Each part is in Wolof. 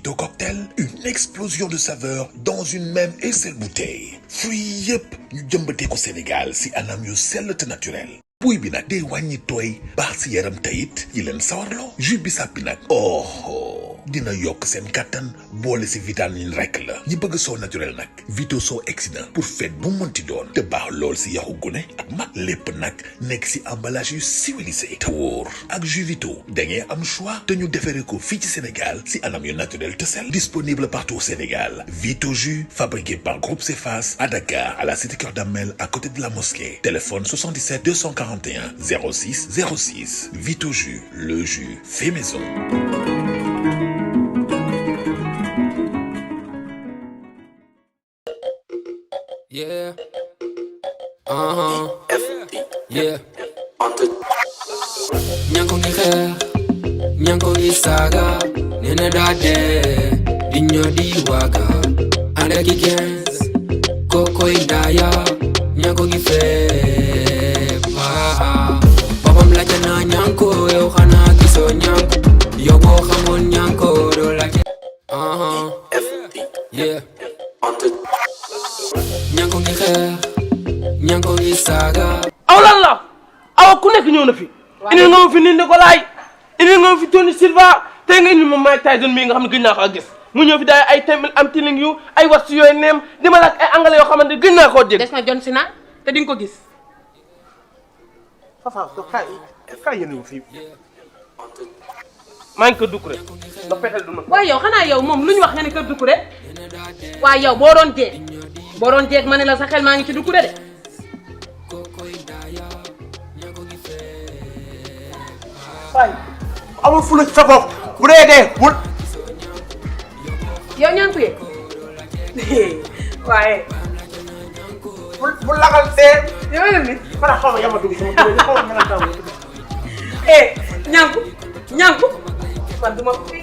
mojito cocktail, une explosion de saveurs dans une même et seule bouteille. Fruits yëpp ñu jëmbatee ko Sénégal si anam yu sell te naturel. Buy bi nag day wàññi tooy baax si yaram tayit yi leen sawarloo. Jus bissap bi nag dina yokk seen kattan boole si vitamine rek la. ñi bëgg soo naturel nag Vito soo exsident pour fête bu mënti doon te baax lool si yaxu gune ak mag lépp nag nekk si emballage yu civilisé te wóor. ak jus Vito da ngeen am choix te ñu defaree ko fii ci Sénégal si anam yu naturel te sell. Disponible partout au Sénégal. Vito jus fabriqué par Groupe Cefas à Dakar à la cité Cœur Damel à côté de la mosquée. Téléphone 77 241 06 06. Vito jus, le jus fait maison. Yeah. Yeah. Nyanko ngi xeex, nyanko ngi saaga, nene daa dee, di ñoo di waaga. Ànd ak i gens, kokoy ndaaya, nyanko ngi feeb. Babam laajte naa nyanko, yow xanaa gisoo nyanko, yow boo xamoon nyanko doo laajte. Yeah. Nyanko ngi xeex, nyanko ngi saaga. aw lan la aw ku nekk ñëw na fi. indi nga ma fi nit Nicolas indi nga ma fi Tony Silva tey nga indi ma Mike Tyson mii nga xam ne gëj naa ko gis mu ñëw fi daay ay temel am tiling yu ay wax si yooyu neem dima la ak ay anglais yoo xamante gëj naa koo dégg. des na John Sina te di nga ko gis. Fafa kay yéen a fi maa ngi ko dugg rek nga fexeel du ma. waaye yow xanaa yow moom lu ñu wax nga ne kër Doucouré waaye yow boo doon jeeg ma ne la sa xel maa ngi ci Doucouré de. waaye amul fula sa bopp bu dee bul. yow ñaa ngi ko yëg waaye. bul lagal dee. yow yaa ngi nii man xaw ma yama dugg sama kër xaw ma nga naan ñànku man du ma ko fii.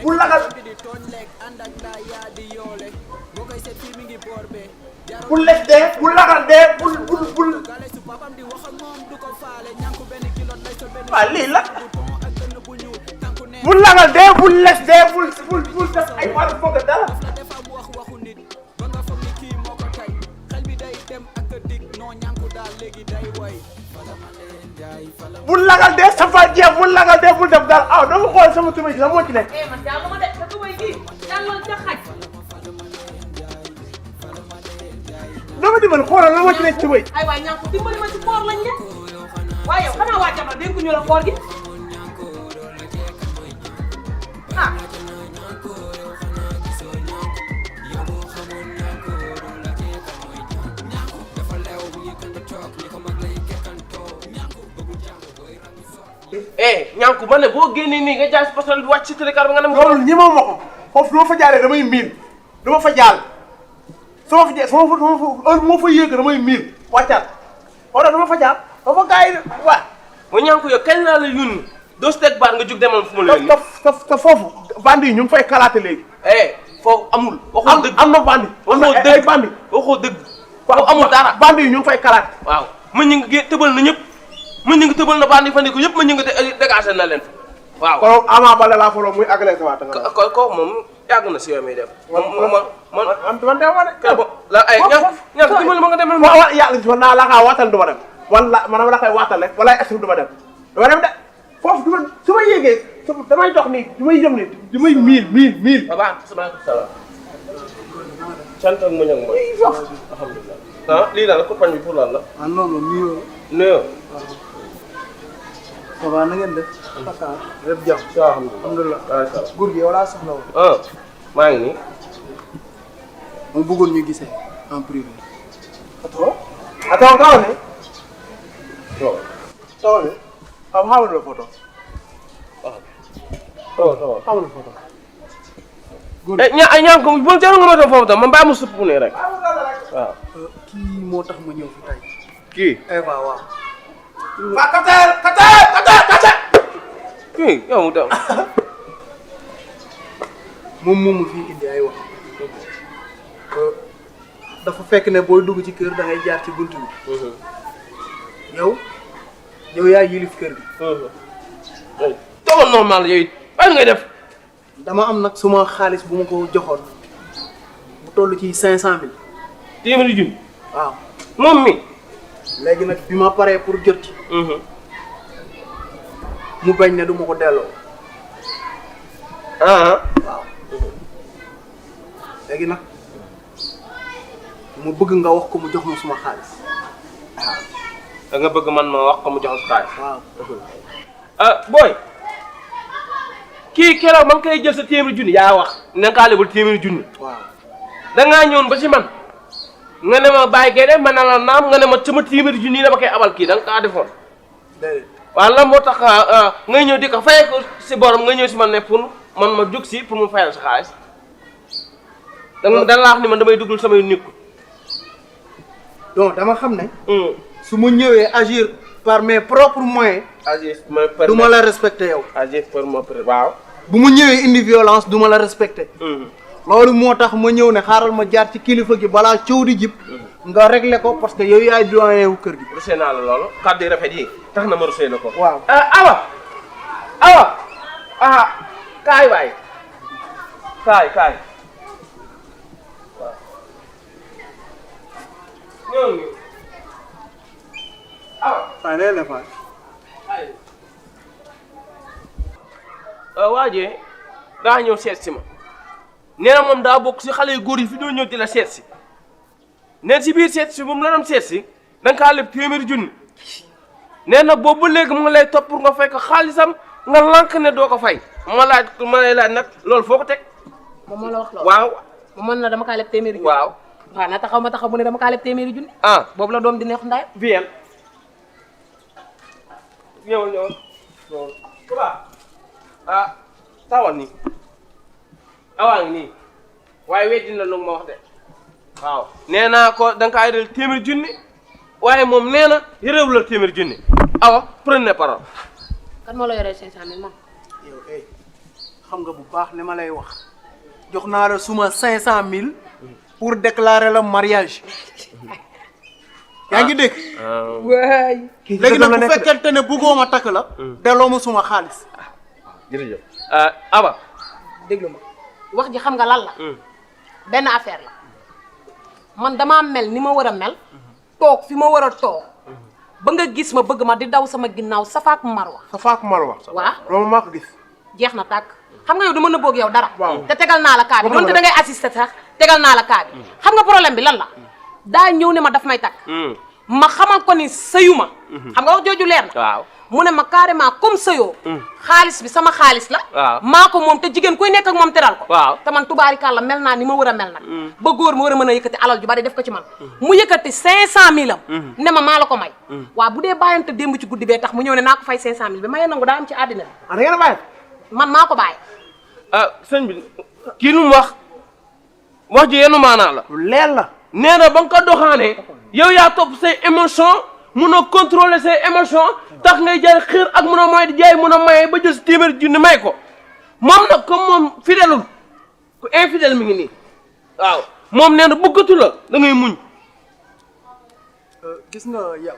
bul lagal bul lekk dee bul lagal dee bul waaw lii la bul lagal dee bul lekk dee bul def ay wàllu foog dara bul lagal dee safa jeex bul lagal dee bul def dara aw dama xool sama tubéy ji la moo ci nekk. man jàll ma de sa tubéy ji jàllal ca xaj. dama dimbali xoolal la moo ci nekk tubéy. ay waay ñànku dimbali ma ci koor lañ ne waaye yow xanaa waa jamono dégg ñu la koor gi ah. ñànku ma ne boo génnee nii nga jaay si pasal bi wàcc si télécar bi nga ne ma. loolu ñi ma ko foofu lu ma fa jaaree damay miin du ma fa jaal su ma fa heure moo fa yéeg damay miin wàccaat wala du ma fa jaar ba fa gars yi waa. ma ñànku yow kañ laa la yónni doo si teg baat nga jug demal fu ma la yónni. te foofu bandi yi ñu ngi fay kalaate léegi. foofu amul. waxoo dëgg am na bandi. waxoo dëgg bandi waxoo dëgg. foofu amul dara bandi yi ñu ngi fay kalaate. waaw man ñu ngi tëbal na ñëpp. man ñu ngi tëbal na bandi fa ne ko yëpp man ñu ngi dégagé na leen waaw. kon Ama Baldé laa fa muy agressé waat nga. ko moom yàgg na si yow miy def. man de ma de. la ay ñàkk dimbali ma nga demal ma. waaw yàlla si man naa la kaa waatal du ma dem. wala man la koy waatal rek wala est-ce que du ma dem. dama dem de foofu du ma su ma yéegee damay dox nii du may jëm nii du may miil. waaw baax na salaam. sant ak muñ ak mooy. alhamdulilah. lii daal la compagnie bi pour lan la. non nuyoo. nuyoo. ça va na ngeen def. lépp jàmm. alhamdulilah. góor gi yow laa soxla woon. maa ngi nii. ma bëggoon ñu gisee en privé. attends kaw ne. kaw ne. xamal la photo. waaw xamal la photo. góor ñaan ko bu jarul nga ma doon foofu tam man bàyyi ma supp ne rek. waaw. kii moo tax ma ñëw fi tey. kii. waaw. waa kate. kii yow mu dem. moom moomu fii indi ay wax. dafa fekk ne booy dugg ci kër da ngay jaar ci buntu bi. yow yaa yilif kër gi. toogal normal yow it bàyyi ngay def. dama am nag suma xaalis bu ma ko joxoon bu toll ci 500 000. téeméeri junni. waaw moom mi. léegi nag bi ma paree pour jot ci. mu bañ ne du ma ko delloo. waaw. léegi nag mu bëgg nga wax ko mu jox ma suma xaalis. da nga bëgg man ma wax ko mu jox ko xaalis. waaw. booy. kii keroog man koy jël sa téeméeri junni yaa wax ne nga lebal téeméeri junni. waaw. da ngaa ñëwoon ba ci man. nga ne ma bàyyi gerte ma ne la naam nga ne ma sama téeméeri junni dama koy abal kii da nga kaa defoon. déedéet. waaw lan moo tax ngay ñëw di ko fay ko si borom nga ñëw si man ne pour man ma jóg si pour mu fayal sa xaalis. da la wax ni man damay dugal samay nikku. donc dama xam ne. su ma ñëwee agir par mes propres moyens. agir du ma la respecté yow. agir par moi waaw. bu mu ñëwee indi violence du ma la respecté. loolu moo tax ma ñëw ne xaaral ma jaar ci kilifa gi balaa coow di jib. nga réglé ko parce que yow yaay doyen wu kër gi. rusee naa la loolu kàddu yi rafet yi tax na ma rusee la ko. waaw. awa kaay waay kaay waaw. ñëw ngi waaw nee na fa. waajee daa ñëw seet si ma nee na moom daa bokk si xale yu góor yi fi doon ñëw di la seet si neen si biir seet si moom la doon seet si da nga kaa leb téeméeri junni nee na boobu ba léegi mu ngi lay topp pour nga fay ko xaalisam nga lànk ne doo ko fay ma lay laaj nag loolu foo ko teg. moom moo la wax loolu. waaw. moom mën na dama kaa leb téeméeri junni. waaw. waaw na taxaw ma taxaw mu ne dama kaa leb téeméeri junni. boobu la doom di neex ndaay. bien. ñëwal. tawal nii. awaa ngi nii waaye weddi na lu ma wax de waaw nee naa ko da nga kaa yëral téeméeri junni waaye moom nee na yërewu la téeméeri junni awa prenez parole. kan moo la yoree 500000 moom. yow xam nga bu baax li ma lay wax jox naa la suma 500000 pour déclarer le mariage. yaa ngi dégg. waay. léegi nag bu fekkente ne bëggoo ma takk la. delloo ma suma xaalis. jërëjëf Aba. déglu ma wax ji xam nga lan la. benn affaire la man damaa mel ni ma war a mel. toog fi ma war a toog. ba nga gis ma bëgg ma di daw sama ginnaaw safaak marwa. safaak marwa. waaw loolu maa ko gis. jeex na tàkk xam nga yow du mën a bëgg yow dara. waaw te tegal naa la kaa bi donte da ngay assister sax tegal naa la kaa bi. xam nga problème bi lan la daa ñëw ne ma daf may takk. ma xamal ko ni sëyu ma. xam nga wax jooju leer na. waaw mu ne ma carrément comme sëyoo. xaalis bi sama xaalis la. waaw maa ko moom te jigéen kuy nekk ak moom teral ko. waaw te man tubaarikàlla mel naa ni ma war a mel nag. ba góor ma war a mën a yëkkati alal ju bari def ko ci man. mu yëkkati 500000 am. ne ma maa la ko may. waaw bu dee bàyyante démb ci guddi bee tax mu ñëw ne naa ko fay 500000 bi maye nangu daa am ci àddina bi. da ngeen a bàyyi. man maa ko bàyyi. sëñ bi kii nu mu wax ji yenu maanaa la. lu leer la. nee na ba nga ko doxaanee yow yaa topp say émotion mun a contrôler say émotion tax ngay jaay xër ak mun a mooy di jaay mun a maye ba jël si téeméeri junni may ko moom nag comme moom fidèlul ku infidèle mi ngi nii waaw moom nee na bëggatu la da ngay muñ. gis nga yow.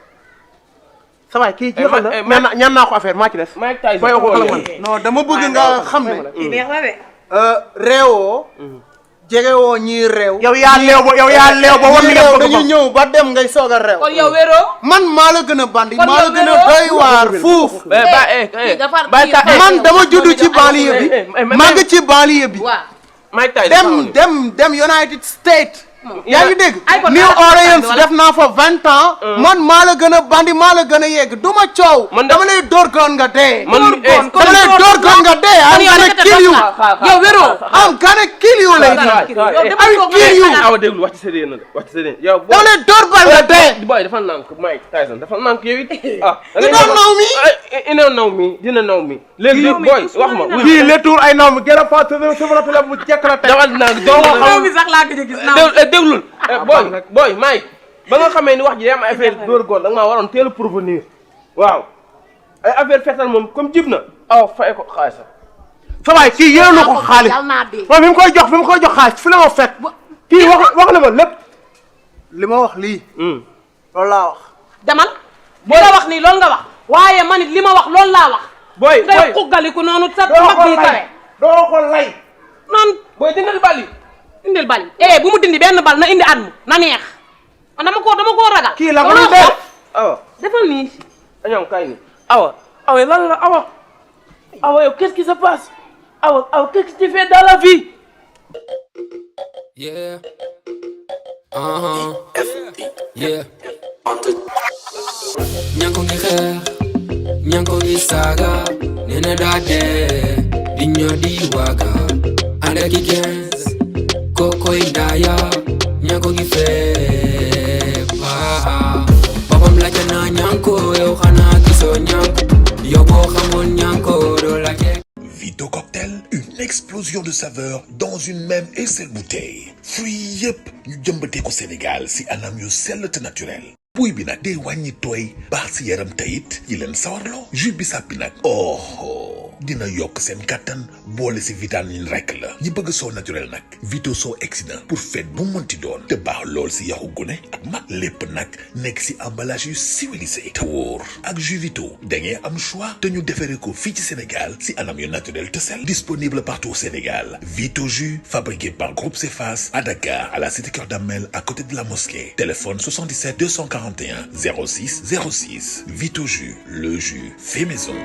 sa waay kii jeexal na ñaan naa ko affaire maa ci des. Mike Tyson fayoo ko xalamal non dama bëgg nga xam ne. neex na de. réewoo. jegewoo ñii réew. yow yaa leew ba wan ni nga bëgg dañuy ñëw ba dem ngay soog a réew. kon yow wéroo. man maa la gën a bandi maa la gën a doy waar fuuf. man dama juddu ci banlieue bi. maa ngi ci banlieue bi. waaw. Mike Tyson dem United States. yaa ngi dégg New Orleans def naa fa 20 ans. man maa la gën a bandi maa la gën a yegg du ma coow. dama lay door goon nga dee. dama lay door goon nga dee. am gonna kill you. yow wéroo. am gonna kill you lady. I will kill you. awa déglu wax ci série na de wax ci série yow. dama lay door bal nga dee. boy dafa nànk Mike Tyson dafa nànk yow it. you don't know me. ina naw mi dina naw mi. léegi boy wax ma. fii les tours ay naw mi gën a fàtte la mu jekk la tey. dawal nànk doo ma xam mi sax laa gëj a gis déglul boy Mike ba nga xamee ni wax ji am affaire dóor góor da nga maa waroon teel a prévenir waaw ay affaire fetal moom comme jib na aw fay ko xaalisam sa waay kii yéen na ko xaalis moom bi mu koy jox xaalis fi la ma fekk kii wax na ma lépp li ma wax lii loolu laa wax demal li nga wax nii loolu nga wax waaye man it li ma wax loolu laa wax booy ngay xuggaliku noonu sa mag bi kawe doo ko lay noonu booy dindil bal yi indil bal yi bu mu dindi benn bal na indi at mu na neex man dama koo ragal kii la nga def awa defal nii ñoom kay ni awa lan la awa yow qu'est-ce qui se passe awa qu'est-ce que tu fais dans la vie Yeah. Yeah. Nyanko ngi xeex, nyanko ngi saaga, nene daa dee, di ñoo di waaga. Ànd ak i gens, kokoy ndaaya, nyanko ngi feepa. Papam laajte naa nyanko, yow xanaa gisoo nyanko, yow boo xamoon nyanko doo laajte. Vito Cocktail, une explosion de saveurs dans une même et seule bouteille. Fruits yëpp ñu jëmbatee ko Sénégal si anam yu sell te naturel. Puy bi nag day wàññi tooy baax si yaram tayit yi leen sawarloo. Jus bissap bi nag dina yokk seen kattan boole si vitamine rek la. ñi bëgg soo naturel nag Vito soo exsident pour fête bu mënti doon te baax lool si yaxu gune ak mag lépp nag nekk si emballage yu civilisé te wóor. ak jus Vito da ngeen am choix te ñu defaree ko fii ci Sénégal si anam yu naturel te sell. Disponible partout au Sénégal. Vito jus fabriqué par Groupe Cefas à Dakar à la cité Cœur Damel à côté de la mosquée. Téléphone 77 241 06 06. Vito jus, le jus fait maison.